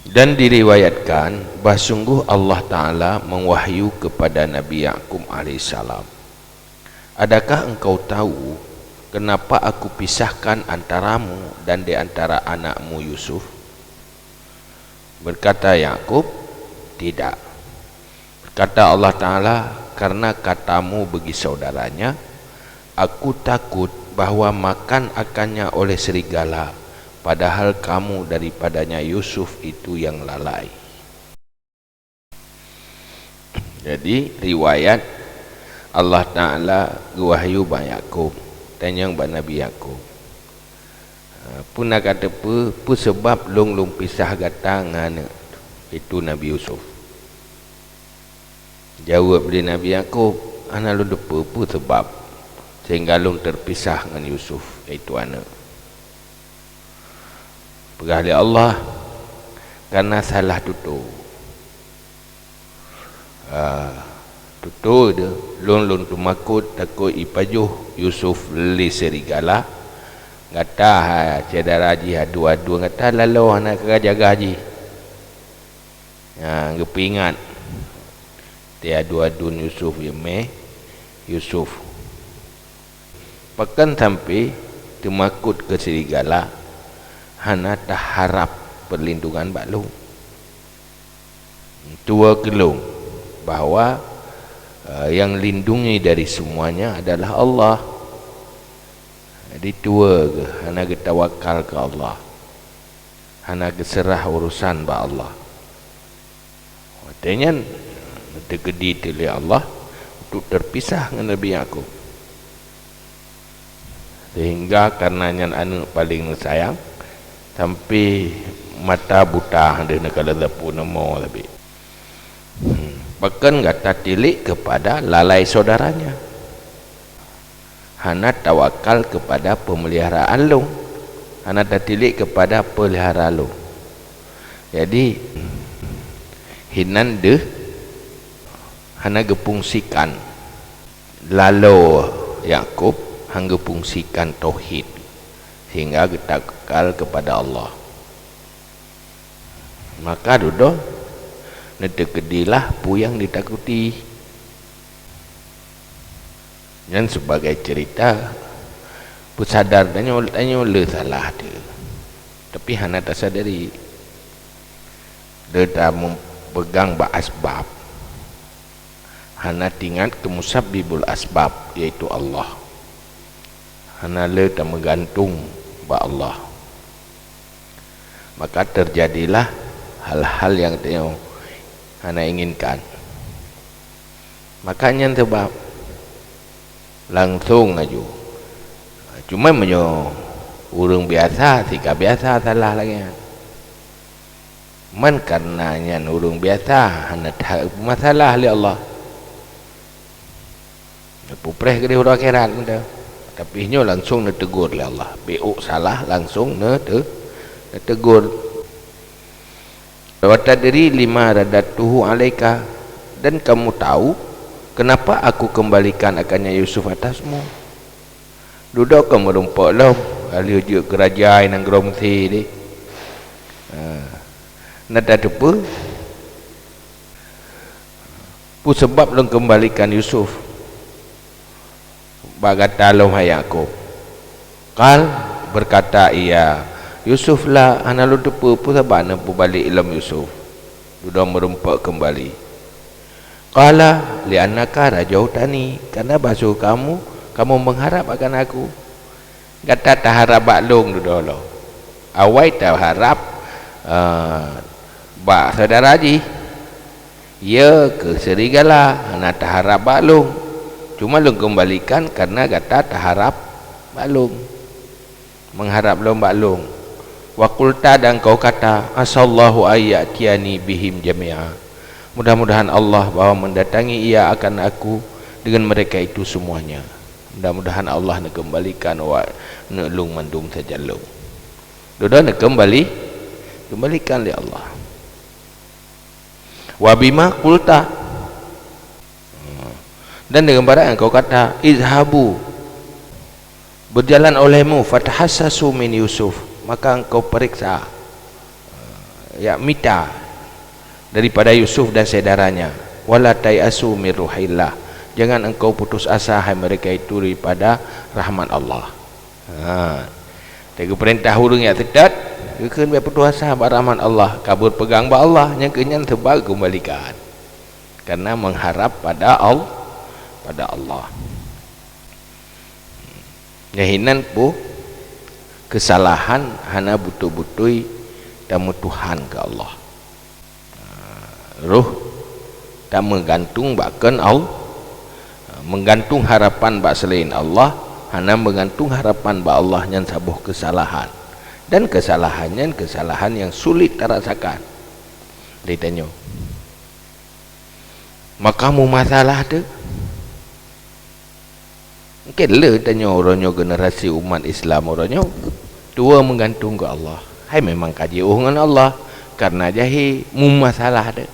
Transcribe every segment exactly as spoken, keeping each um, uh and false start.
Dan diriwayatkan bah sungguh Allah Ta'ala mewahyu kepada Nabi Yakub alaihissalam, "Adakah engkau tahu kenapa Aku pisahkan antaramu dan di antara anakmu Yusuf?" Berkata Yakub, "Tidak." Kata Allah Ta'ala, "Karena katamu bagi saudaranya, Aku takut bahwa makan akannya oleh serigala, padahal kamu daripadanya Yusuf itu yang lalai." Jadi, riwayat Allah Ta'ala geuwahyu bak Yakub, tanyong bak Nabi Yakub, "Peue na ka teupeu, peue seubab lôn, lôn pisah gata ngon aneuk, itu Nabi Yusuf?" Jaweueb lé Nabi Yakub, "Hana lôn teupeu peue seubab sehingga lôn teupisah ngon Yusuf, yaitu aneuk." Peugah lé Allah, "Kareuna salah tutoe. Ah, tutoe deuh, lôn, lôn teumakot takot ipajoh Yusuf lé serigala. Gata, hai syedara jih, adu-adu gata laloe hana ka jaga jih." Nyan geupeuingat, teuadu-adun Yusuf, yeuh mé Yusuf. Pakon sampoe teumakot keu serigala, hana taharab peurlindungan bak lôn? Tuwoe keu lôn bahwa, eh, yang lindungi dari semuanya adalah Allah. Jadi tuwoe geuh hana geutawakal keu Allah. Hana geuseurah urosan bak Allah. Watée nyan, teukeudi teulé Allah untuk teupisah ngon Nabi Yakub. Sehingga kareuna nyan aneuk paleng neusayang, sampoe mata buta deuh neukalon sapeue neumo sabe. Hmm. Pakon gata tilik keupada lalai saudaranya? Hana tawakal keupada peumeliharaan lôn, hana tatilik keupada peulihara lôn. Jadi, hinan deuh hana geupungsikan laloe Yakub, hana geupungsikan tauhid, sehingga geutawakal keupada Allah. Maka dudoe neuteukeudilah peue nyang ditakuti. Nyan sibagai ceurita peusadar tanyoe, tanyoe le salah teuh, tapi hana tasadari. Le tameupegang bak asbab, hana tingat keu musabbibul asbab, yaitu Allah. Hana le tameugantung bak Allah. Maka teujadilah hal-hal nyang tanyoe hana inginkan. Maka nyan sabab langsong laju. Cuma meunyoe ureuëng biasa, sika biasa salah lagée nyan. Man kareuna nyan ureuëng biasa hana ta-, masalah lé Allah. Neupupreh keudeh uroe akhirat meuda. Tapi nyoe langsong neutegur lé Allah. Bék salah langsong neute-, neutegur. "Wa tadri lima radattuhu alaika, dan kamu tahu kenapa aku kembalikan akannya Yusuf atasmu?" Dudoe ka meurumpok lom, ka lheueh jeuet keu raja i nanggroe Mesé deh. Ha. Na tateupeue? Peue sabab lôn keumbalikan Yusuf bak gata lom, hai Yakub? Qal, beukata ia, Yusuf, la, hana lôn teupeue peue sabab neupeubalék lom Yusuf. Dudoe meurumpok keumbali. Qala, li'annaka rajautani, karena bahwa kamu, kamu mengharap akan aku. Gata taharab bak lôn dudoe lom. Awai taharab, eh, bak syedara jih. Yö keu serigala hana taharab bak lôn. Cuma lôn keumbalikan kareuna gata taharab bak lôn. Meuharab lôn bak lôn. Wa qulta, dan kau kata, "Asallahu ayya'tiyani bihim jami'a." Mudah-mudahan Allah bahwa mendatangi ia akan aku dengan mereka itu semuanya. Mudah-mudahan Allah neukeumbalikan awak neuk lôn mandum sajan lôn. Dudoe neukeumbali, keumbalikan lé Allah. Wa bima qulta. Dan dengan barang yang kau kata, "Izhabu, berjalan olehmu, fatahassasu min Yusuf, maka engkau periksa." yak mita daripada Yusuf dan saudaranya. "Wala tai'asu min ruhillah." Jangan engkau putus asa, hai mereka itu, daripada rahmat Allah. Ha. Teugeupeurintah ureuëng nyang seutôt, geukheun bèk putus asa bak rahmat Allah, ka beupegang bak Allah, nyang keu nyan teuba keumbalikan. Karena mengharap pada Al-, pada Allah. Nyang hinan peue, keusalahan hana beutôi-beutôi tameutuhan keu Allah. Roh tameugantung bak kon Allah, meugantung harapan bak seulaén Allah, hana meugantung harapan bak Allah, nyan saboh keusalahan. Dan keusalahan nyan keusalahan nyang sulit tarasakan. Di tanyoe. Maka meumasalah teuh. Mungken le tanyoe uroe nyoe generasi umat Islam uroe nyoe tuwoe meugantung keu Allah. Hai memang ka jiôh ngon Allah, karena jahé meumasalah teuh.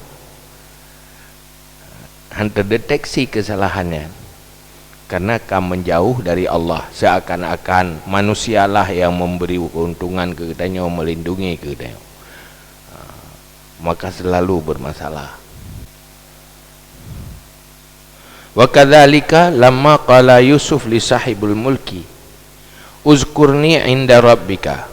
Han teudeteksi keusalahan nyan. Karena ka menjauh dari Allah, seakan-akan manusialah yang memberi keuntungan keu geutanyoe, melindungi keu geutanyoe. Ha, maka selalu bermasalah. Wa kadzalika lamma qala Yusuf li sahibul mulki, "Uzkurni inda rabbika."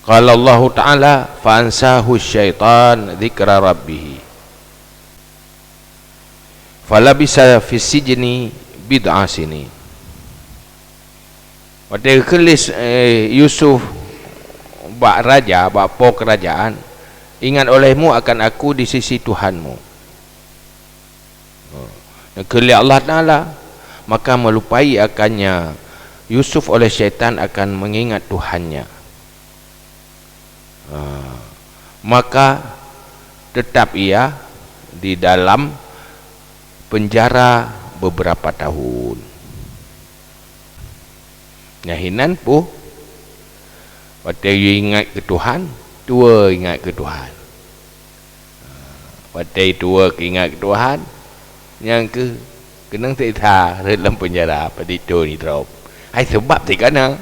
Qala Allahu Ta'ala, "Fa ansahu syaitan dzikra rabbih. Falabisa fis sijni bid'a sinin." Watée geukheun lé, eh, Yusuf bak raja, bak po keurajaan, "Ingat olehmu akan aku di sisi Tuhanmu." Ha. Geukheun lé Allah Ta'ala, maka meulupai akannya Yusuf oleh syaitan akan mengingat Tuhannya. Ha. Maka tetap ia di dalam penjara beberapa tahun. Nyang hinan peue, watée yue ingat keu Tuhan, tuwoe ingat keu Tuhan. Watée tuwoe ingat keu Tuhan, nyang keuh keunong teuisa rhot lam peunjara padit thon sidroe. Hai seubab sikana.